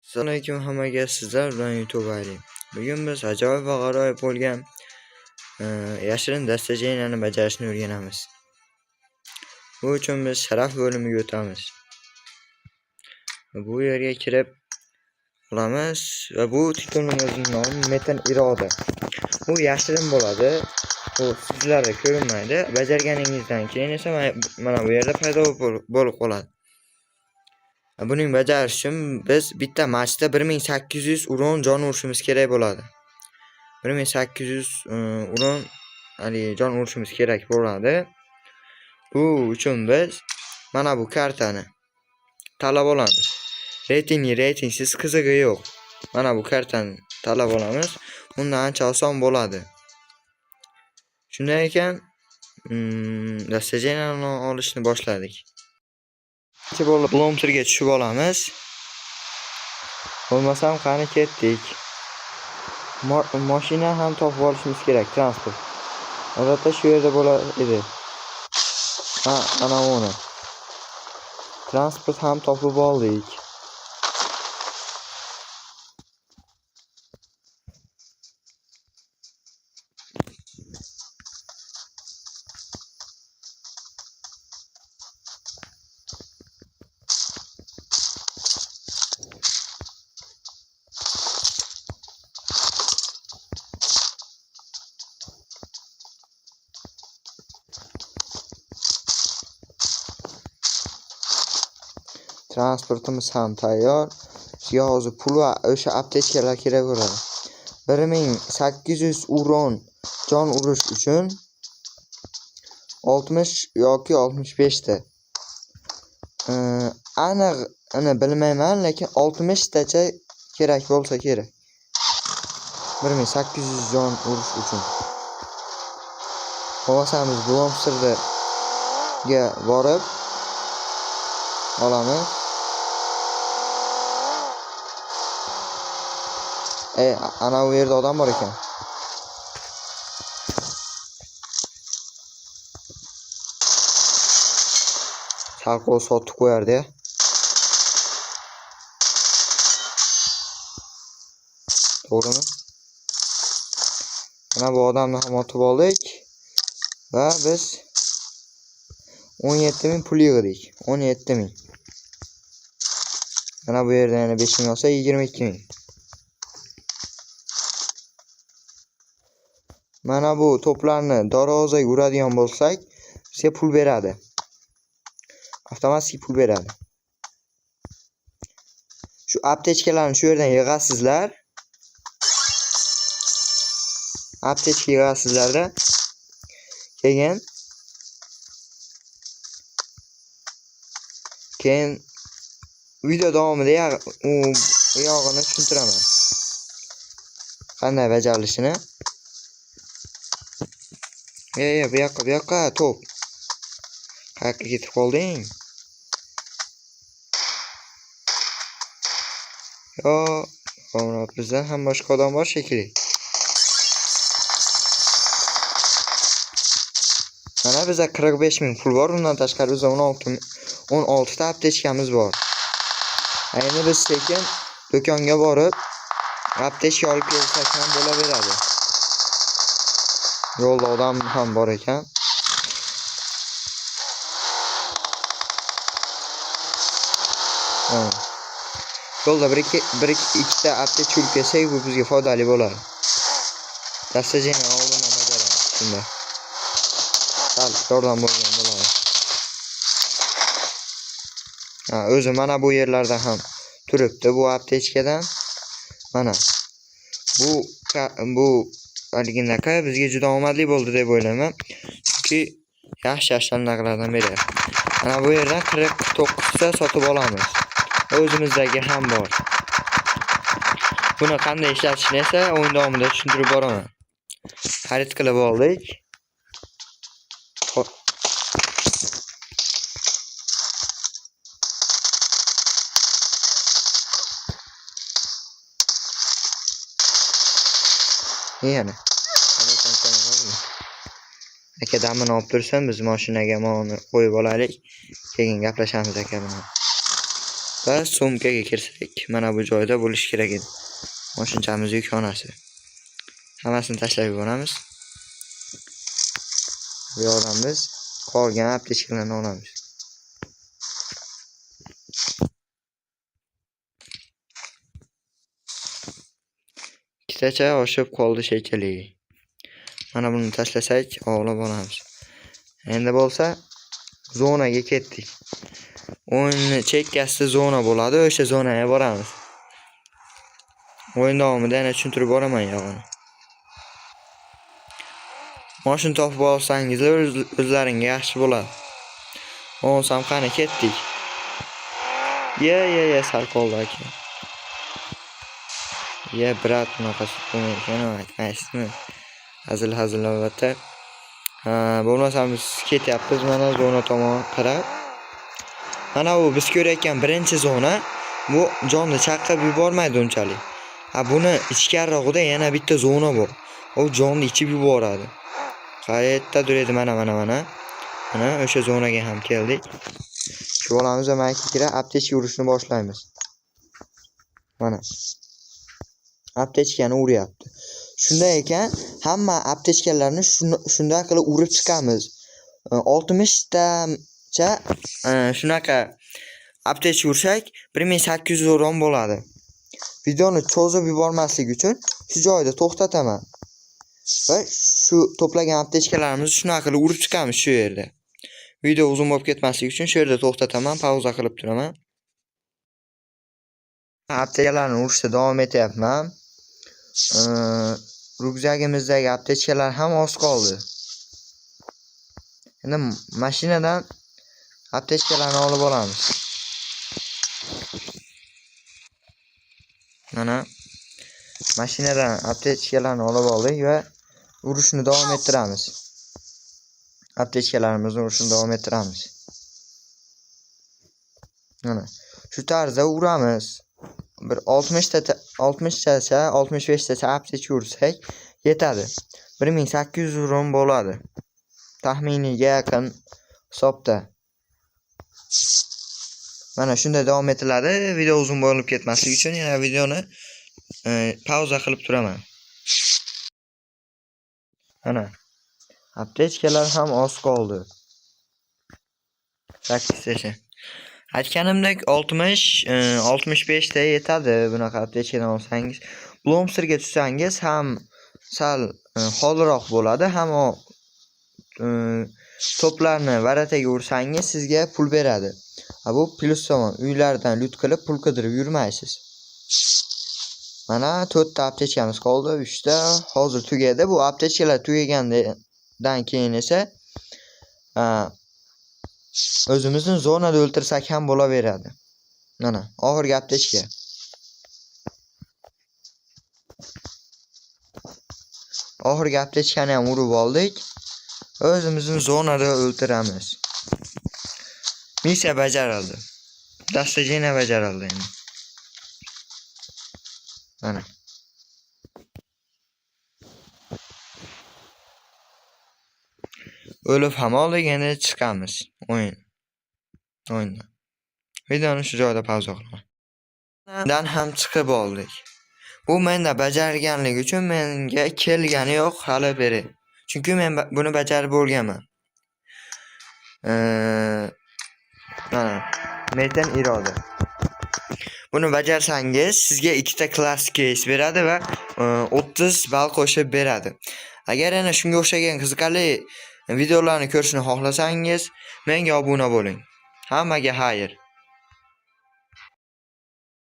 Assalomu alaykum hammaga, sizlar bilan YouTube Ali. Bugun biz ajoyib va g'aroyib bo'lgan yashirin dostojeniyani bajarishni o'rganamiz. Bu uchun biz sharaf bo'limiga o'tamiz. Bu yerga kirib olamiz va bu titulimizning nomi Metin Iroda. Bu yashirin bo'ladi. Bu sizlarga ko'rinmaydi. Bajarganingizdan keyin esa mana bu yerda paydo bo'lib qoladi. Buning bajarish uchun biz bitta matchda 1800 uron jon urishimiz kerak bo'ladi. 1800 uron haligi jon urishimiz kerak bo'ladi. Bu uchun biz mana bu kartani tanlab olamiz. Reytingli, reytingsiz qizig'i yo'q. Mana bu kartani tanlab olamiz. Bunda ancha oson bo'ladi. Shunday ekan, dostojeniyani olishni boshladik. Birinchi bo'lib Blomsterga tushib olamiz. Bo'lmasam qani ketdik. Mashina ham topib olishimiz kerak, transport. Odatda shu yerda bo'lar edi. Ha, ana uni. Transport ham topib oldik. Transportimiz ham tayyor. Bizga hozir pul va o'sha aptechkalar kerak bo'ladi. 1800 uron jon urish uchun 60 yoki 65 ta. Aniqini bilmayman, lekin 60 tacha kerak bo'lsa kerak. 1800 jon urish uchun. Bo'lmasa biz Blomsterga borib olamiz. Ana u yerda odam bor ekan. Sal qo'l sotib qo'yardi ya. To'g'rimi? Mana bu odamni ham otib oldik va biz 17 000 pul yig'dik. 17 000. Mana bu yerda yana 5000 olsa 22 000. Mana bu to'plarni darvozaga uradigan bo'lsak, bizga pul beradi. Avtomatik pul beradi. Shu aptechkalarni shu yerdan yig'asizlar. Aptechka yig'asizlarda. Keyin video davomida u yog'ini tushuntiraman. Qanday bajarilishini. Bu yoqqa, bu yoqqa to'p. Qayerga ketib qolding? Yo, bizdan ham boshqa odam bor shekilli. Mana bizda 45 000 pul bor, undan tashqari bizda 16 ta aptechkamiz bor. Endi biz sekin do'konga borib aptechka olib kelsak ham bo'laveradi. Yo'lda odam ham bor ekan. Ha. Yo'lda bir ikki ikkita aptechka olib kelsak, bu bizga foydali bo'ladi. Dastajeni oldindan bajaramiz shunda. Sal yordam bo'lgan bo'ladi. Ha, o'zi mana bu yerlarda ham turibdi bu aptechkadan. Mana bu haliginaqa bizga juda omadli bo'ldi deb o'ylayman. Chunki yaxshi-yaxshi narxlardan beryapti. Mana bu yerdan 49 ta sotib olamiz. O'zimizdagi ham bor. Buni qanday ishlatishni esa o'yin davomida tushuntirib boraman. Xarid qilib oldik. Xo'p. Yana. Aka damini olib tursin, biz mashinaga moni qo'yib olaylik. Keyin gaplashamiz aka bilan. Va sumkaga kirsak, mana bu joyda bo'lishi kerak edi. Moshinchamiz yukxonasi. Hammasini tashlab yuboramiz. Bu yoqdan biz qolgan aptechkalarni olamiz. Ikkitacha oshib qoldi shekilli. Mana buni tashlasak, olib olamiz. Endi bo'lsa zonaga ketdik. O'yinni chekkasida zona bo'ladi, o'sha zonaga boramiz. O'yin davomida yana tushuntirib boraman yog'ini. Mashina topib olsangizlar o'zlaringga yaxshi bo'ladi. Bo'lmasam qani ketdik. Ye ye ye sal qoldi aka. Ye brat, bunaqasi bo'lmaydi, aytmaysizmi? Hazil hazil albatta. Ha, bo'lmasam biz ketyapmiz mana zona tomon qarab. Mana bu biz ko'rayotgan birinchi zona, bu jonni chaqib yubormaydi unchalik. Ha, buni ichkarirog'ida yana bitta zona bor. U jonni ichib yuboradi. Qayerdadir edi, mana mana mana. Mana o'sha zonaga ham keldik. Shu bolamiz va mayka kirib aptechka urishni boshlaymiz. Mana. Aptechkani uryapti. Shunday ekan, hamma aptechkalarni shunday qilib urib chiqamiz. 60 tacha shunaqa aptechka ursak, 1800 урон bo'ladi. Videoni cho'zib yubormaslik uchun shu joyda to'xtataman. Va shu to'plagan aptechkalarimizni shunaqa qilib urib chiqamiz shu yerda. Video uzun bo'lib ketmasligi uchun shu yerda to'xtataman, pauza qilib turaman. Aptechkalarni urishda davom etyapman. Ryukzagimizdagi aptechkalar ham oz qoldi. Endi mashinadan aptechkalarni olib olamiz. Mana mashinadan aptechkalarni olib oldik va urushni davom ettiramiz. Aptechkalarimizni urishni davom ettiramiz. Mana shu tarzda uramiz. Bir 60 ta 60 tacha, 65 tacha aptechka ursak yetadi. 1800 урон bo'ladi. Taxminiga yaqin hisobda. Mana shunday davom etiladi. Video uzun bo'lib ketmasligi uchun yana videoni pauza qilib turaman. Mana aptechkalar ham oz qoldi. 8 tacha. Aytganimdek 60, 65 ta yetadi bunaqa aptechkadan olsangiz. Blomsterga tushsangiz ham sal xoliroq bo'ladi, ham o to'plarni ворота ga ursangiz sizga pul beradi. Ha, bu plyus tomon. Uylardan loot qilib pul qidirib yurmaysiz. Mana 4 ta aptechkamiz qoldi, 3 ta hozir tugadi. Bu aptechkalar tugagandan keyin esa o'zimizni zonada o'ltirsak ham bo'laveradi. Mana oxirgi aptechka. Oxirgi aptechkani ham urib oldik. O'zimizni zonada o'ltiramiz. Missiya bajarildi. Достижение bajarildi endi. Mana. O'lib ham oldik, endi chiqamiz o'yindan. Videoni shu joyda pauza qilaman. Dan ham chiqib oldik. Bu menda bajarganligi uchun menga kelgani yo'q hali beri. Chunki men buni bajarib bo'lganman. Mana Metin iroda. Buni bajarsangiz sizga 2 ta klass case beradi va 30 ball qo'shib beradi. Agar yana shunga o'xshagan qiziqarli videolarni ko'rishni xohlasangiz menga obuna bo'ling. Hammaga xayr.